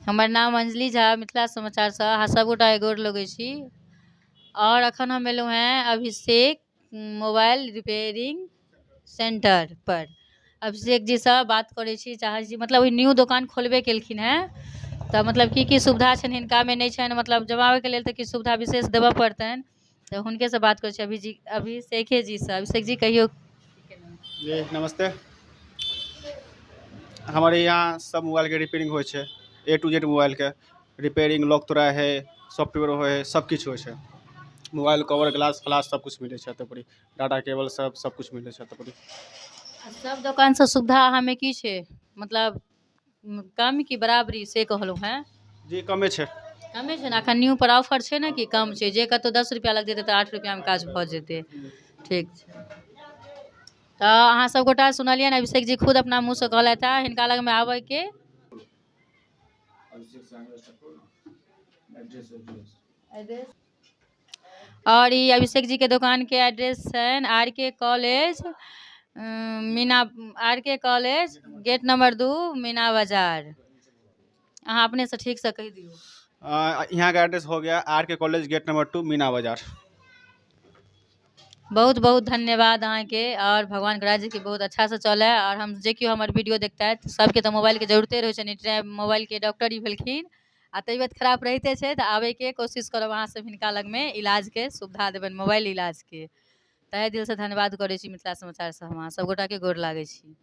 हमर नाम अंजलि झा, मिथिला समाचारसँ अहाँ सभगोटाके गोर लगै छी। आओर एखन हम एलहुँ हेँ अभिषेक मोबाइल रिपेयरिंग सेंटर पर। अभिषेक जीसँ बात करै छी, चाहै छी मतलब ई न्यू दोकान खोलबे केलखिन हेँ, तऽ मतलब की की सुविधा छनि हिनकामे, नहि छनि, मतलब जमाबैके लेल तऽ किछु सुविधा विशेष देबऽ पड़तनि, तऽ हुनकेसँ बात करै छी, अभी अभिषेके जीसँ। अभिषेक जी, कहियौ। जी नमस्ते। हमारे यहाँ सब मोबाइल के रिपेयरिंग होइ छै, ए टू जेड मोबाइल के रिपेयरिंग, लॉक तोड़ा है, सॉफ्टवेयर होइ है, सब किछु होइ छै। मोबाइल कवर, ग्लास फ्लास सब कुछ मिलै छै एतऽ परी, डाटा केबल सब सब कुछ मिलै छै एतऽ परी। आ सब दोकानसँ सुविधा अहाँमे की छै, मतलब कम की बराबरी, से कहलहुँ हेँ? जी, कमे छै। कमे छै ने? एखन न्यू पर ऑफर छै ने कि कम छै, जे कतहु 10 रुपैआ लगतै तऽ 8 रुपैआमे काज भऽ जेतै। ठीक छै, तऽ अहाँ सब गोटा सुनलियै ने, अभिषेक जी खुद अपना मुँहसँ कहलथि हेँ हिनका लगमे आबयके। आओर ई अभिषेक जीके दोकानके एड्रेस छनि आर के कॉलेज मीना, आर के कॉलेज गेट नंबर 2, मीना बाजार। अहाँ अपनेसँ ठीकसँ कहि दियौ। यहाँ का एड्रेस हो गया आर के कॉलेज गेट नंबर 2, मीना बाजार। बहुत बहुत धन्यवाद अहाँके, आओर भगवान करा जे कि बहुत अच्छासँ चलय। आओर हम जे केओ हमर वीडियो देखतथि, सबके तऽ मोबाइलके जरूरते रहै छै, मोबाइलके डॉक्टर ई भेलखिन आ तबियत खराब रहिते छै, तऽ आबैके कोशिश करब अहाँ सब हिनका लगमे, इलाजके सुविधा देबनि, मोबाइल इलाजके। तहे दिलसँ धन्यवाद करै छी मिथिला समाचारसँ, हम अहाँ सब गोटाके गोर लागै छी।